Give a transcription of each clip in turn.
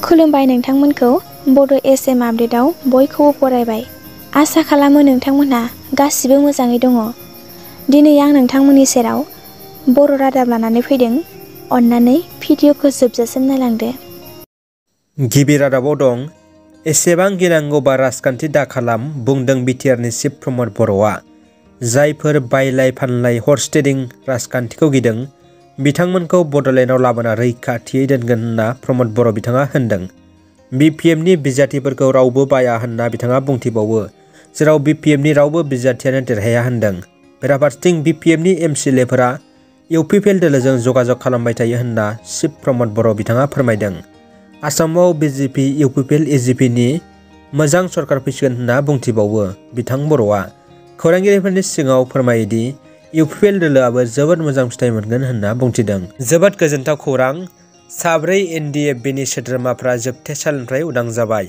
खुलुमबाय नोंथांमोनखौ बड' एसएम आपडेटआव बयखौबो बरायबाय। आसा खालामो नोंथांमोनहा गासिबो मोजाङै दङ। दिनै आं नोंथांमोननि सेराव बर' रादाब लानानै फैदों। अन्नानै भिडिअखौ जोबजासिम नायलांदो। गिबि रादाबाव दं एसेबां गिनांगौबा राजखान्थि दाखालाम बुंदों बिटिआरनि चिफ प्रमद बर'आ। जायफोर बायलाय फानलाय हर्स ट्रेडिं राजखान्थिखौ गिदों बिथांमोनखौ बड'लेण्डआव लाबोना रैखाथियै दोनगोन होनना प्रमद बर' बिथाङा होनदों। बिपिएमनि बिजाथिफोरखौ रावबो बाया होनना बिथाङा बुंथिबावो, जेराव बिपिएमनि रावबो बिजाथियानो देरहाया होनदों। बेराफारसेथिं बिपिएमनि एमसिएलएफोरा इउपिपिएल दोलोजों जगाजग खालामबाय थायो होनना चिफ प्रमद बर' बिथाङा फोरमायदों। आसामाव बिजेपि इउपिपिएल एजिपिनि मोजां सरकार फैसिगोन होनना बुंथिबावो बिथां बर'आ। खौरांगिरिफोरनि सिगाङाव फोरमायोदि इउपिपिएल दोलोआबो जोबोद मोजां फिथाइ मोनगोन होनना बुंथिदों। जोबोद गोजोनथाव खौरां, साब्रै एनडिएफबिनि सोद्रोमाफ्रा जोबथेसालिनिफ्राय उदां जाबाय।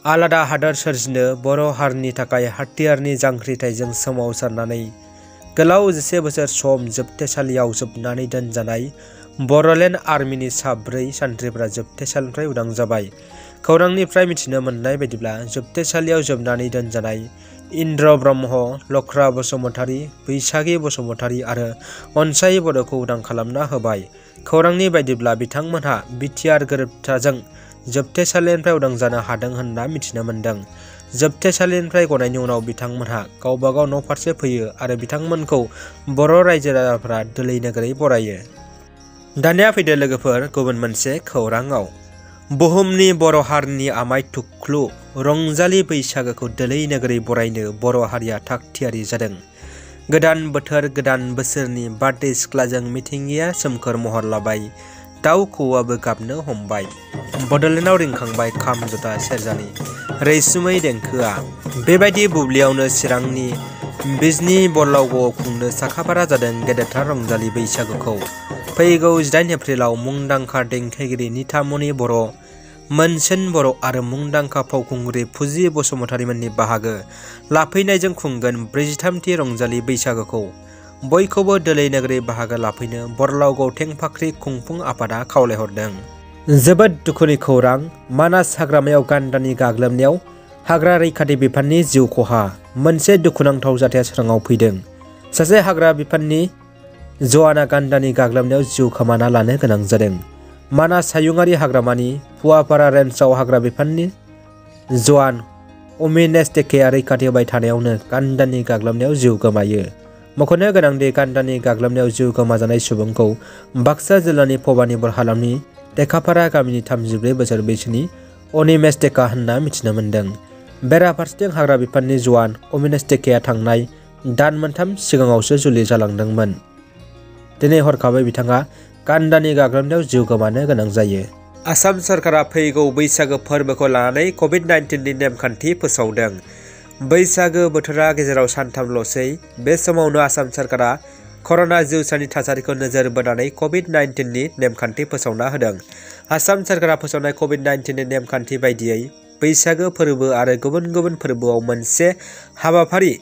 आलादा हादोर सोरजिनो बर' हारिनि थाखाय हाथियारनि जांख्रिथायजों सोमावसारनानै गोलाव 10 बोसोर सम जोबथेसालियाव जोबनानै दोनजानाय बर'लेण्ड आर्मिनि साब्रै सान्थ्रिफ्रा जोबथेसालिनिफ्राय उदां जाबाय। खौरांनिफ्राय मिथिनो मोननाय बायदिब्ला जोबथेसालियाव जोबनानै दोनजानाय इन्द्र ब्रह्म, लख्रा बसुमतारी, बैसागि बसुमतारी आरो अनसाय बड'खौ उदां खालामना होबाय। खौरांनि बायदिब्ला बिथांमोनहा बिटिआर गोरोबथाजों जोबथेसालिनिफ्राय उदां जानो हादों होनना मिथिनो मोन्दों। जोबथेसालिनिफ्राय गनायनि उनाव बिथांमोनहा गावबागाव न' फारसे फैयो आरो बिथांमोनखौ बर' रायजो राजाफ्रा दोलै नोगोरै बरायो। दानिया फैदो लोगोफोर गुबुन मोनसे खौराङाव। बुहुमनि बर' हारिनि आमाय थुख्लु रंजालि बैसागोखौ दोलै नोगोरै बरायनो बर' हारिया थाग थियारि जादों। गोदान बोथोर गोदान बोसोरनि बारदै सिख्लाजों मिथिंगाया सोमखोर महर लाबाय, दाउ खौवौआबो गाबनो हमबाय। बड'लेण्डआव रिंखांबाय खाम जथा सेरजानि रैसुमै देंखोआ। बेबायदि बुब्लियावनो चिरांनि बिजनी बरलावग'आव खुंनो साखाफारा जादों गेदेरथार रंजालि बैसागोखौ। फैगौ 18 एप्रिलाव मुंदांखा देंखोगिरि निथामनि बर', मोनसोन बर' आरो मुंदांखा फावखुंग्रि फुजि बसुमतारीमोननि बाहागो लाफैनायजों खुंगोन 43थि रंजालि बैसागोखौ। बयखौबो दोलै नोगोरै बाहागो लाफैनो बरलावगाव थेंफाख्रि खुंफुं आफादा खावलायहरदों। जोबोद दुखुनि खौरां, मानास हाग्रामायाव गान्दानि गाग्लोबनायाव हाग्रा रैखाथि बिफाननि जिउ खहा। मोनसे दुखुनांथाव जाथाया सोराङाव फैदों। सासे हाग्रा बिफाननि जवाना गान्दानि गाग्लोबनायाव जिउ खोमाना लानो गोनां जादों। मानास हायुङारि हाग्रामानि फुवापारा रेन्जआव हाग्रा बिफाननि जवान अमिनेश टेकेआ रैखाथि होबाय थानायावनो गान्दानि गाग्लोबनायाव जिउ गोमायो। मख'नो गोनांदि गान्दानि गाग्लोबनायाव जिउ गोमाजानाय सुबुंखौ बाक्सा जिल्लानि भबानिपुर हालामनि टेकापारा गामिनि 34 बोसोर बैसोनि अनिमेश टेका होनना मिथिनो मोन्दों। बेराफारसेथिं हाग्रा बिफाननि जवान अमिनेश टेकेआ थांनाय दान मोनथाम सिगाङावसो जुलि जालांदोंमोन। दिनै हरखाबै बिथाङा गान्दानि गाग्लोबनायाव जिउ गोमानो गोनां जायो। आसाम सरकारा फैगौ बैसागो फोरबोखौ लानानै कभिड-19नि नेमखान्थि फोसावदों। बैसागो बोथोरा गेजेराव सानथामल'सै। बे समावनो आसाम सरकारा कर'ना जिउसानि थासारिखौ नोजोर बोनानै कभिड-19नि नेमखान्थि फोसावना होदों। आसाम सरकारा फोसावनाय कभिड-19नि नेमखान्थि बायदियै बैसागो फोरबो आरो गुबुन गुबुन फोरबोआव मोनसे हाबाफारि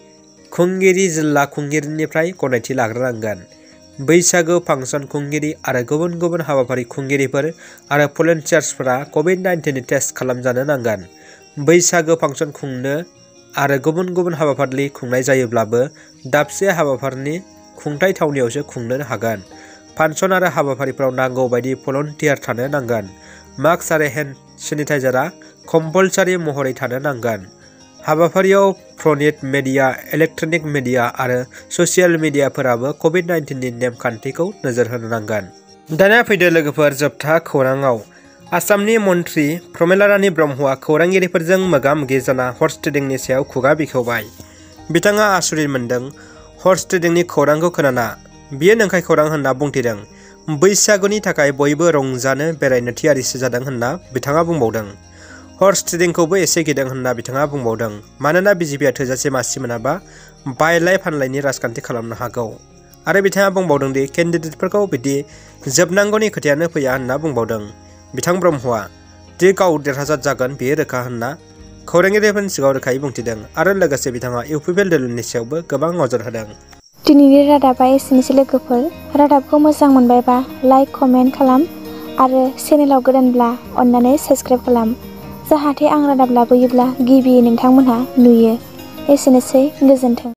खुंगिरि जिल्ला खुंगिरिनिफ्राय गनायथि लाग्रोनांगोन। बैसागो फांसन खुंगिरि आरो गुबुन गुबुन हाबाफारि खुंगिरिफोर आरो भलन्टियार्सफोरा कभिड-19नि टेस्ट खालामजानो नांगोन। बैसागो फांसन खुंनो आरो गुबुन गुबुन हाबाफारि खुंनाय जायोब्लाबो दाबसे हाबाफारिनि खुंथाय थावनियावसो खुंनो हागोन। फांसन आरो हाबाफारिफोराव नांगौ बायदि भलन्टियार थानो नांगोन। मास्क आरो हेन्ड सेनिटाइजारआ कम्पालसारि महरै थानो नांगोन। हाबाफारियाव प्रिन्ट मिडिया, इलेक्ट्रनिक मिडिया आरो ससियेल मिडियाफोराबो कभिड-19नि नेमखान्थिखौ नोजोर होनो नांगोन। दानिया फैदो लोगोफोर जोबथा खौराङाव। आसामनि मन्थ्रि प्रमिला रानी ब्रह्मआ खौरांगिरिफोरजों मोगा-मोगि जाना हर्स ट्रेडिंनि सायाव खुगा बेखेवबाय। बिथाङा आसुरित मोन्दों हर्स ट्रेडिंनि खौरांखौ खोनाना। बियो नंखाय खौरां होनना बुंथिदों। बैसागुनि थाखाय बयबो रंजानो बेरायनो थियारिसो जादों होनना बिथाङा बुंबावदों। हर्स ट्रेडिंखौबो एसे गिदों होनना बिथाङा बुंबावदों। मानोना बिजेपिआ थोजासे मासि मोनाबा बायलाय फानलायनि राजखान्थि खालामनो हागौ। आरो बिथाङा बुंबावदों दि केन्डिडेटफोरखौ बिदि जोबनांगौनि खोथायानो फैया होनना बुंबावदों। बिथां ब्रह्मआ दि गाव देरहासार जागोन बेयो रोखा होनना खौरांगिरिफोरनि सिगाङाव रोखायै बुंथिदों आरो लोगोसे बिथाङा इउपिपिएल दोलोनि सायावबो गोबां नोजोर होदों। दिनैनि रादाबा एसेनोसै लोगोफोर। रादाबखौ मोजां मोनबायबा लाइक कमेन्ट खालाम आरो चेनेलाव गोदानब्ला अन्नानै साबस्क्राइब खालाम, जाहाथे आं रादाब लाबोयोब्ला गिबियै नोंथांमोनहा नुयो। एसेनोसै, गोजोन्थों।